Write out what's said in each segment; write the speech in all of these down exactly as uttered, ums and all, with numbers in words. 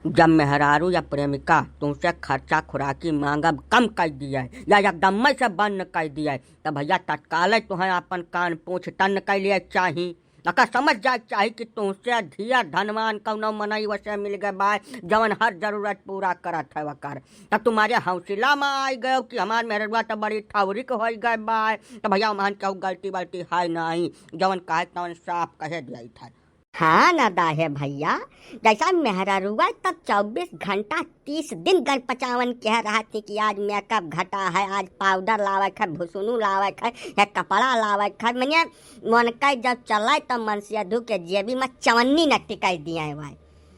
जब मेहरारू या प्रेमिका तुमसे खर्चा खुराकी मांगब कम कर दिए या एकदम से बंद कर दिए, तब भैया तत्काल तुहें अपन कान पूछ तन कर लिए चाही। अका समझ जाए चाही कि तुमसे धिया धनवान कौनो मनई वसे मिल गए बा, जवन हर जरूरत पूरा करत है वकर। तब तुम्हारे हौसला में आई गयो कि हमार मेहररुआ तो बड़ी ठौरिक हो गए बा। तो भैया, वहन केहू गलती वलती है नहीं, जवन कहे तवन साफ कहे दिया था। हाँ ना दाहे भैया, जैसा मेहररुआ तब चउबीस घंटा तीस दिन गल पचावन कह रहा थी कि आज मेकअप घटा है, आज पाउडर लावे है, भुसुनु लावे है, या कपड़ा लावे है, मने मन का जब चले तो मन से अधू के जेबी में चवन्नी न टिकाई दिए भाई।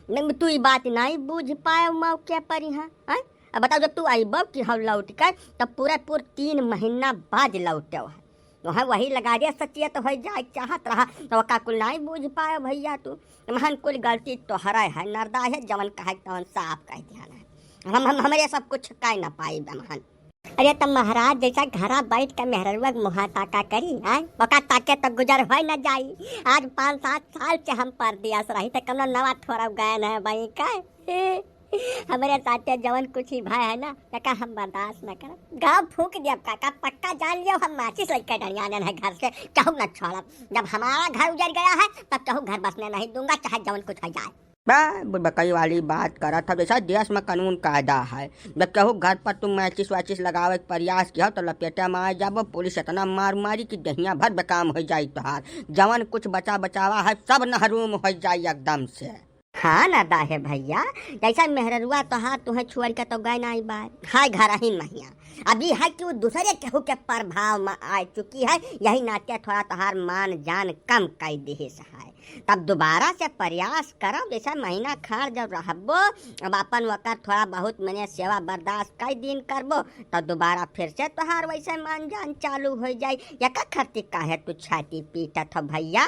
नहीं, तू ई बात नहीं बूझ पाए मौके पर यहाँ, हैं? अब बताओ, जब तू अइबो कि हम लौट के, तब पूरे पूर तीन महीना बाद लौटे है। वहाँ वही लगा दे सचियत हो जाए चाहत रहा, तो का कुल नहीं बूझ पाए भैया तू। महन कुल गलती तोहरा है, नरदा है, जवन कहे तवन साफ कह दिया है। हम, हम, हमरे सब कुछ कह ना पाई महन। अरे त महाराज, जैसा घरा बैठ के मेहररुआ के मुहा ताका करी, आय? ओका ताके त गुजर होय न जाई। आज पाँच सात साल से हम परदेस रही, त कमनो नवा ठोरा गए न है बई का। हमरे साथे जवन कुछ ही भय है ना, तका हम बर्दाश्त न करब। गाँव फूंक दियब काका, पक्का जान लियो, हम माचिस लेके डरियानन है घर से, केहू न छोड़ब। जब हमारा घर उजर गया है, तब केहू घर बसने नहीं दूंगा, चाहे जवन कुछ हो जाए। बा, बुड़बकई वाली बात करत हव, जैसा देश में कानून कायदा है। जब केहू घर पर तुम माचिस वाचिस लगावे के प्रयास किया, तो लपेटे में आ जाबो, पुलिस इतना मार मारी कि दहिया भर बेकाम हो जाई तोहार। जवन कुछ बचा बचावा है, सब नहरूम हो जाई एकदम से। हाँ ना दाहे भैया, जैसा मेहररुआ तोहार तुहे छोड़ के तो गए नाई बाय, हाय घर ही महिया। अभी है कि वो दूसरे केहू के प्रभाव में आ चुकी है, यही नाते थोड़ा तोहार मान जान कम कर दिहिस है। तब दोबारा से प्रयास करब, जैसे महीना खाड़ जब रहबो, अब अपन वकर थोड़ा बहुत मने सेवा बर्दाश्त कई दिन करबो, तब दोबारा फिर से तोहार वैसे मान जान चालू हो जाई। यका खरती काहे तू छाती पीटत हो भैया?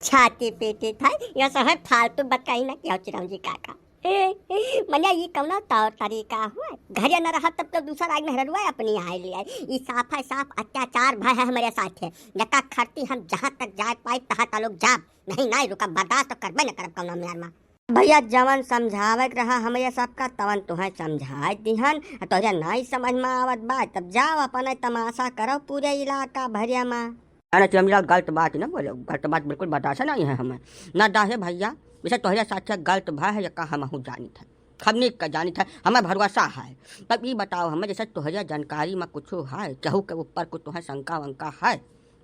छाती पीटी था, यह सब है फालतू बतकही ना किया चिरौंजी काका। ए, ए, मने ई कौना तौर तरीका हुआ? घरे न रहत तब तो दूसर आग मेहररुआ अपनी आए ले आई। ई साफ है साफ अत्याचार भय है हमरे साथे। यका खरती हम जहाँ तक जाए पाई तहाँ तलोक जाब। नहीं, नहीं रुकब, बर्दाश्त तो करबे न करब कौनो मेहर मा। भैया जवन समझावे के रहा हमरे सबका तवन तुहें समझाए दिहन, आ तोहरे नाई समझ में आवत बा, तब जाओ अपने तमाशा करो पूरे इलाका भरिया मा। अरे चमड़ा गलत बात न बोलो, गलत बात बिल्कुल बतासा नहीं है हमें। ना दाहे भैया, जैसे तोहरे साथे गलत भय है, यका हमहू जानित है, हमनी का जानित है, हमें भरोसा है। तब ई बताओ हमें, जैसे तोहरे जानकारी में कुछ है, केहू के ऊपर कुछ तोहें शंका वंका है,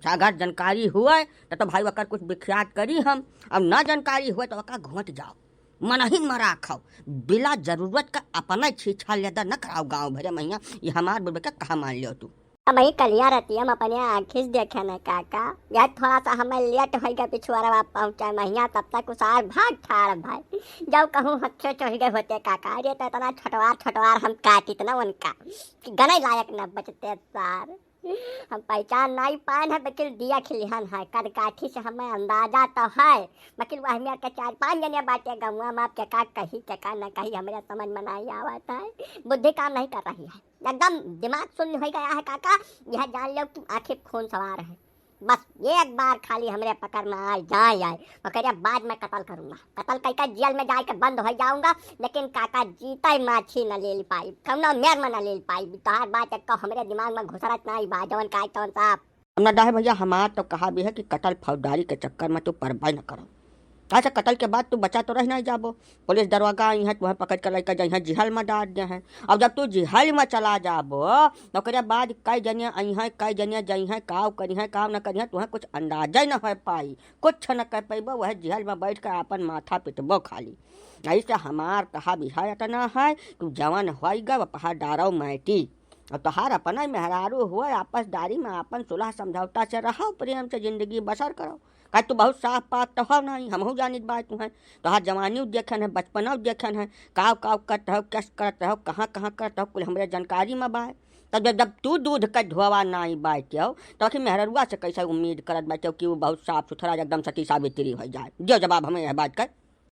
अगर जानकारी हुए तो, तो भाई वकर कुछ विख्यात करी हम, अब ना जानकारी हुए तो वका घोंट जाओ, मन ही में राखो, बिला जरूरत का अपना छीछा लेदा न कराओ गाँव भरे महिया। ये हमार बुढ़बे का कहा मान लियो तू। अब वही कलिया रहती हम अपने आँखी से देखे न काका, यह थोड़ा सा हमें लेट होइगा पिछुआरवा पहुँचा महिया, तब तक उसार भाग ठाड़ भाई। जब कहूँ हथे चढ़ गए होते काका, अरे तो इतना छोटवार छोटवार हम काटित न उनका कि गने लायक न बचते सार। हम पहचान नहीं पान है, बकिल दिया खिलिहन है, कद काठी से हमें अंदाजा तो है, बकिल वह मेर के चार पाँच जने बाटे गौवा में, के का कही, के का न कही, हमरे समझ में नहीं आवत है, बुद्धि काम नहीं कर रही है, एकदम दिमाग शून्य हो गया है काका। यह जान लो कि आँखी खून सवार है, बस एक बार खाली हमरे पकड़ में आए, जाए आए, ओकरे बाद मैं कत्ल करूँगा। कत्ल कइके जेल में जाए के बंद हो जाऊँगा, लेकिन काका जीते माछी न ले पाई, कौनो मेर में न ले पाई। तोहार बात एक हमरे दिमाग में घुसरत नहीं बा, जवन काहे तवन साफ। अब ना दाहे भैया, हमार तो कहा भी है कि कत्ल फौजदारी के चक्कर में तू परबे न करो। अच्छा, कत्ल के बाद तू बचा तो रह नहीं जाबो, पुलिस दरोगा आई हैं, तुहें पकड़ के लइके जइहें, जिहल में डाल दे हैं। अब जब तू जिहल में चला जाबो, तो ओकरे बाद कई जने आई हैं, कई जने जई हैं, काव करी हैं, काव न करी हैं, तुहें कुछ अंदाजा ही न हो पाई, कुछ न कर पैबो, वह जिहल में बैठ के आपन माथा पिटबो खाली। ऐसे हमार कहा भी है, इतना है, तू जवन होई गए, वह पहा डारो मैटी। और तोहार अपना ही मेहरारू हुआ, आपसदारी में आपन सुलह समझौता से रहो, प्रेम से जिंदगी बसर करो। का तू बहुत साफ पाक तो हो नहीं, हमहू जानित बा तुहें। तोहार जवानी देखे हैं, बचपना देखे हैं, काव काव करत हो, कस करत हो, कहाँ कहाँ करत हो, कुल हमरे जानकारी में बा। तब जब, जब तू दूध का धोवा नहीं बाटे हो, तो आखिर मेहररुआ से कैसे उम्मीद करत बाटे हो कि वो बहुत साफ सुथरा एकदम सती सावित्री हो जाए? दियो जवाब हमें यह बात कर।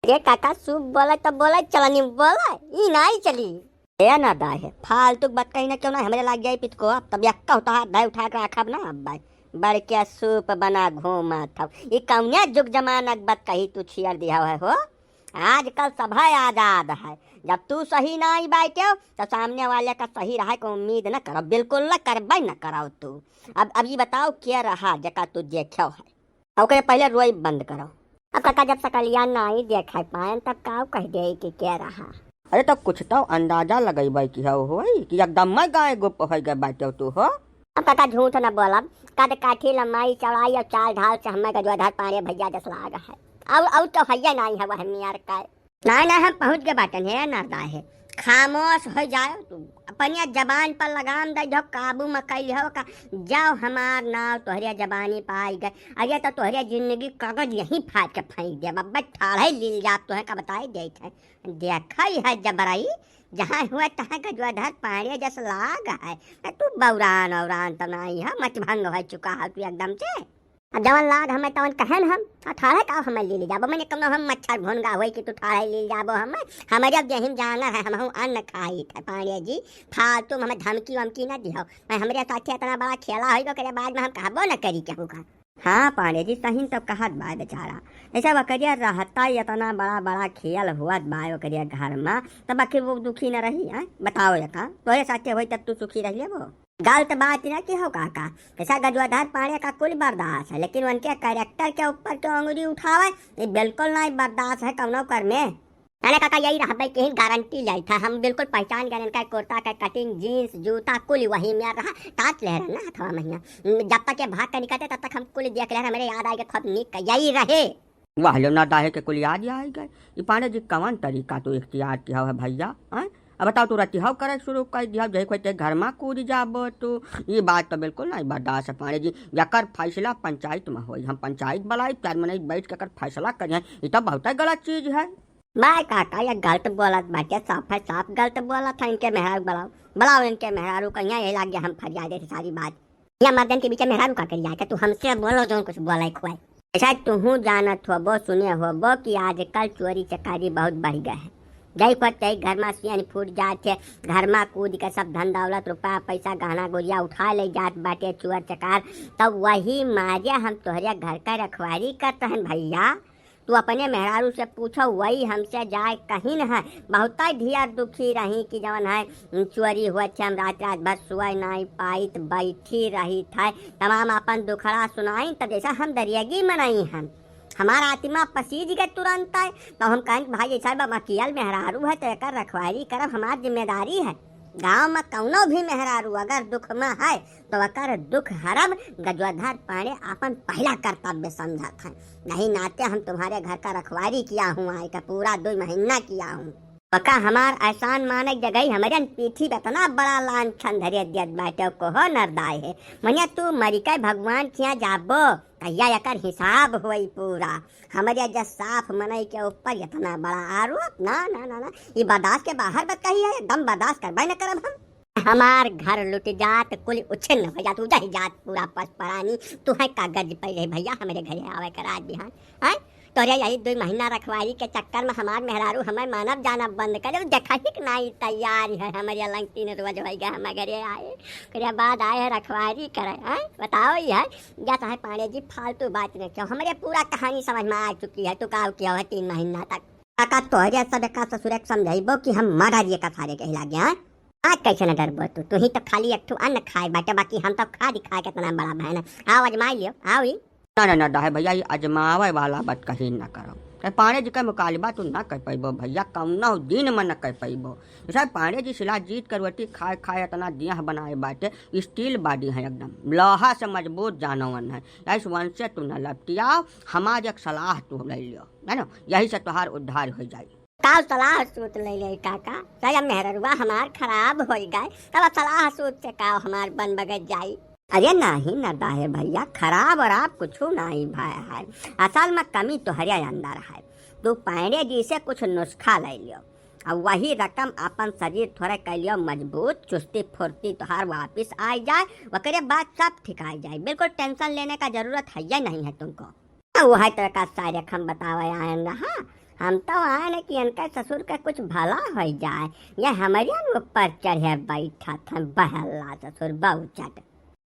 अरे काका, शुभ बोले तो बोले, चलनी बोले, ई नहीं चली। ए ना दाहे, फालतू के बात कही ना, क्यों ना हमरे लाग जाए पितको, अब तब यक्का होता हाथ धाय उठा के रखब ना अब भाई। बड़के सूप बना घूमत हव। ई कौने जुग जमाना के बात कही तू छियर दिया है हो? आजकल सभे आजाद है। जब तू सही नाहीं बाटेउ, तो सामने वाले का सही रहे के उम्मीद न करो, बिल्कुल न करबे न करो तू। अब, अब ई बताओ, के रहा जेका तू देखेउ है? ओकरे पहिले रोई बंद करो। अब काका, जब सकलिया नाहीं देखे पाएन, तब काउ कह देई कि के रहा? अरे, तब कुछ तो अंदाजा लगइबे कि हउ होई कि एकदम मैं गाय गुप होइ गए बाटेउ तू हो। अब काका, झूठ न बोलब, कद काठी, लम्बाई, चौड़ाई अउर चाल ढाल से हमें गजोधर पांड़े भइया जस लाग है। अउर, अउर तो हइये नाहीं है वह नियर का। नाहीं, नाहीं, हम पहुँच गए बाटन, हे नरदा है, खामोश होइ जाओ तू। अपनिया जबान पर लगाम दइ दो, काबू में कइ लिहो का। जउ हमार नाव तोहरे जबानी पे आइ गए, अरे तो तोहरे जिंदगी कागज यहीं फाड़ के फेंक देब, अब्बे ठाढ़े लील जाब तोहे का बताइ देइत है। देखइ है जबरई, जहाँ हुआ तहाँ गजोधर पांड़े जस लाग है। त तू बौरान औरान तो नाहीं है, मचभंग होइ चुका है तू एकदम से। अब जवन लाग हमें तवन कहन हम, अठारह का हमें लील जाबो, मने कउनो हम मच्छर भुनगा होई कि तू ठाढ़े लील जाबो हमें। हमरे अब देहिन जानर है, हमहू अन्न खाइत है पांड़े जी, फालतू में हमें धमकी वमकी न दिहो। मैं हमरे साथे इतना बड़ा खेला होई, ओकरे बाद में हम कहबो न करी केहू का। हाँ पांड़े जी, सही तो कहत बा बेचारा। जैसे ओकरे रहता ही इतना बड़ा बड़ा खेल हुअत बा ओकरे घर में, तब आखिर वो दुखी न रही, हैं? बताओ एका, तोरे साथे होई तब तू सुखी रह लेबो। गलत बात न कि हो काका, जैसा गजोधर पांड़े का कुल बर्दाश्त है, लेकिन उनके कैरेक्टर के ऊपर क्यों अंगुली उठावे, ये बिल्कुल नाहीं बर्दाश्त है कउनो कर में। अरे काका, यही रहबे कि गारंटी लेइत है, हम बिल्कुल पहचान गए इनका कुर्ता का कटिंग, जींस, जूता कुल वही में रहा, टाट ले रहे ना हथवा महिया। जब तक ये भाग के निकलते तब तक हम कुल देख ले रहे, हमरे याद आए कि खूब नीक का यही रहे। वाह लो ना, दाहे के कुल याद आइ गए। ई पांड़े जी कवन तरीका तू इख्तियार किया है भइया, हैं? अब बताओ, तू रतिहव करे शुरू कर दिया, जही खोते घर में कूद जाबो तू। ई बात तो बिल्कुल नाहीं बर्दाश्त है पांड़े जी। एकर फैसला पंचायत में होई, हम पंचायत बुलाई, चार मनई बैठ के एकर फैसला करिहैं। ई तो बहुतै गलत चीज है। भाई काका, ये गलत बोलत बाटे, साफ है, साफ गलत बोलत है। इनके मेहरारू बुलाओ, बुलाओ इनके मेहरारू, कहिया यही लाग गया हम फरियादे से सारी बात। या मर्दन के बीच में मेहरारू का करी आके, तू हमसे बोलो जौन कुछ बोले खुआए। अच्छा, तुहू जानत होबो, सुने होबो कि आजकल चोरी चकारी बहुत बढ़ गए है। जई पर तई घर में सियन फूट जात है, घर में कूद के सब धन दौलत, रुपया, पैसा, गहना, गुरिया उठा ले जात बाटे चोर चकार। तब वही मारे हम तोहरे घर का रखवारी करत हन भइया। तू अपने मेहरारू से पूछो, वही हमसे जाए कहिन है। बहुत ढियर दुखी रही कि जवन है चोरी हुआ छे, हम रात रात भर सोए नाहीं पाइत, बैठी रहित है, तमाम अपन दुखड़ा सुनाई, तब जैसा हम दरियगी मनई हन, हमार आत्मा पसीज गए तुरंत है। तो हम कहन कि भाई ऐसा बा, मकियल मेहरारू है तो एकर रखवारी करब हमार जिम्मेदारी है। गांव में कौनो भी मेहरारू अगर दुख में है तो ओकर दुख हरब गजोधर पांड़े आपन पहला कर्तव्य समझत है। नहीं नाते हम तुम्हारे घर का रखवारी किया हूँ, आए का पूरा दो महीना किया हूँ। पक्का हमार एहसान माने के जगह हमरे पीठी पे इतना बड़ा लांछन धरे दियत बाटे को हो नरदाय है। मनिया तू मरी के भगवान खिया जाबो, कहिया एकर हिसाब होई पूरा। हमरे जस साफ मनई के ऊपर इतना बड़ा आरोप, ना, ना, ना, ना, ये बर्दाश्त के बाहर बात कही है, एकदम बर्दाश्त करबे न करब हम। हमार घर लुट जात, कुल उछिन्न हो जात, उजह जात पूरा पस परानी। तू है कागज पहिले भइया हमरे घरे आवे के रात बिहान, हैं? तोरे यही दो महीना रखवारी के चक्कर में हमार मेहरारू हमें मानब जानब बंद करे, देखा ही कि नाई तैयार है। हमरे अलंग तीन रोज हो गए हम घरे आए, ओकरे बाद आए हैं रखवारी करे, हैं? बताओ ये है, या तो है पांडे जी फालतू बात नहीं क्यों, हमरे पूरा कहानी समझ में आ चुकी है, तू का किया है तीन महीना तक। काका तोहरे सब का ससुरे के समझाइबो कि हम मरा दिए का सारे कही लागे, हैं? आज कैसे न डरबो तू? तू ही तो खाली एक ठो अन्न खाए बाटे, बाकी हम तो खाद खाए के इतना बड़ा बहन है। आओ अजमाई लियो, आओ ही। ना, ना, ना, दाहे भइया, ये अजमावे वाला बात कहीं ना करो। ए, पांडे जी का मुकालबा तू ना कर पैबो भइया, कौनो दिन में ना कर पैबो। जैसे पांडे जी शिलाजीत का रोटी खाए खाए इतना देह बनाए बाटे, steel body है एकदम, लोहा से मजबूत जानवन है। ऐसे उनसे तू ना लपटियाओ, हमार एक सलाह तू ले लियो, है ना, यही से तोहार उद्धार हो जाई। का सलाह सूत ले ले काका? साला मेहररुआ हमार खराब होई गए, तब सलाह सूत से का हमार बन बगत जाई? अरे नाही न दाहे भइया, खराब और आप कुछ नाही भय है, असल में कमी तोहरे अंदर है। तू पांडे जी से कुछ नुस्खा ले लियो, और वही रकम अपन शरीर थोड़े कर लियो मजबूत, चुस्ती फुर्ती तोहार वापिस आ जाए, ओकरे बाद सब ठिकाई जाए, बिल्कुल tension लेने का जरूरत है ही नहीं है तुमको। वह तो का सारे हम बतावे आयन रहा, हम तो आयन कि इनका ससुर का कुछ भला हो जाए, ये हमारे ऊपर चढ़े बैठा था बहला ससुर बहुचट।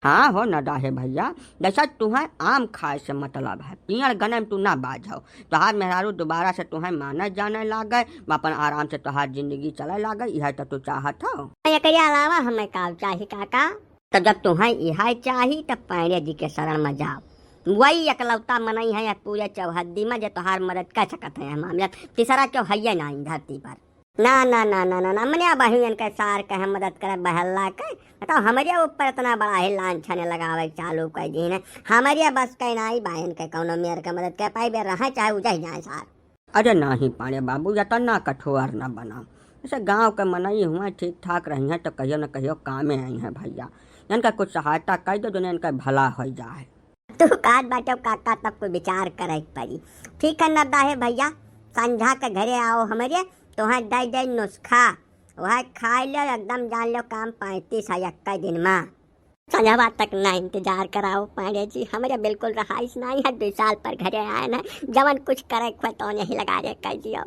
हाँ हो नदाहे भइया, जइसे तुहैं आम खाए से मतलब है, पियड़ गने में तू ना बाझौ। तोहार मेहरारू दोबारा से तुहैं माने जाने लागे, अपन आराम से तोहार जिंदगी चले लागे, इहै तो तू चाहत हौ। एकरे अलावा हमें का चाही काका? तो जब तुहैं इहै चाही, तब पांड़े जी के शरण में जाओ। वही एकलौता मनई है पूरे चौहद्दी में, जे तोहार मदद कर सकत है मामला। तीसरा क्यों है ये ना धरती पर। ना, ना, ना, ना, ना, ना, मने अब अही इनके सार के हम मदद करे बहल्ला के। बताओ, हमरे ऊपर इतना बड़ा ही लांछन लगावे चालू कर दी ने। हमरे बस के नाई बा इनके कौनो मेर के मदद कर पाइबे, रहे चाहे उजह जाए सार। अरे नाही पांड़े बाबू, इतना कठोर न बनाओ। जैसे गांव के मनई हुआ ठीक ठाक रही हैं तो कहियो न कहियो कामे आई हैं भइया। इनका कुछ सहायता कर दो, जो इनका भला हो जाए। तू कहत बाटे काका, तब कोई विचार करे के पड़ी। ठीक है नदाहे भइया, संझा के घरे आओ हमरे, तोहैं दे दे नुस्खा, वह खाए लो, एकदम जान लो काम पैंतीस है एक दिन में। संझवा तक ना इंतजार कराओ पांड़े जी, हमरे बिल्कुल रहाइश नहीं है, दो साल पर घरे आए ना, जवन कुछ करे के होए तो यही लगा दे कर दियो।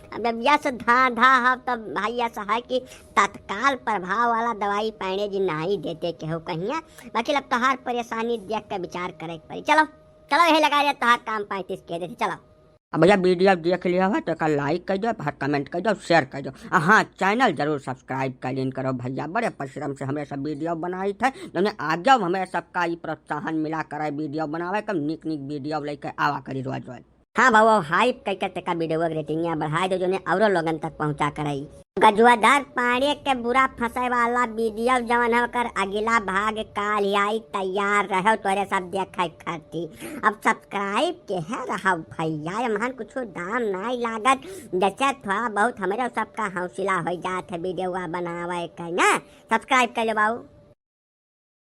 अब, अब यस धांधा है, तब भाई यस है कि तत्काल प्रभाव वाला दवाई पांड़े जी नहीं देते केहू कहिया। बाकी अब तोहार परेशानी देख के विचार करे के पड़ी। चलो, चलो, यही लगा दे, तोहार काम पैंतीस के देते, चलो। अब भइया, video देख लिया है तो एका like कर दो, हर comment कर दो, share कर दो। आ हाँ, channel जरूर subscribe कर लिन करो भइया, बड़े परिश्रम से हमरे सब video बनाइत है, जौने आगे अब हमरे सबका ई प्रोत्साहन मिला करे video बनावे के, निक निक video लेके आवा करी रोज रोज। हाँ बाबू, hype कइके तेका video के rating बढ़ाए दो, जौने औरो लोगन तक पहुँचा करे। गजुआधर पांड़े के बुरा फंसे वाला video जवन है, ओकर अगिला भाग काल ही आई, तैयार रहो तोरे सब देखे खाती। अब subscribe के है रहो भइया, एमहन कुछो दाम नाई लागत, जैसे थोड़ा बहुत हमरे सबका हौसला हो जात है video बनावे के ना। Subscribe कर लो बाबू।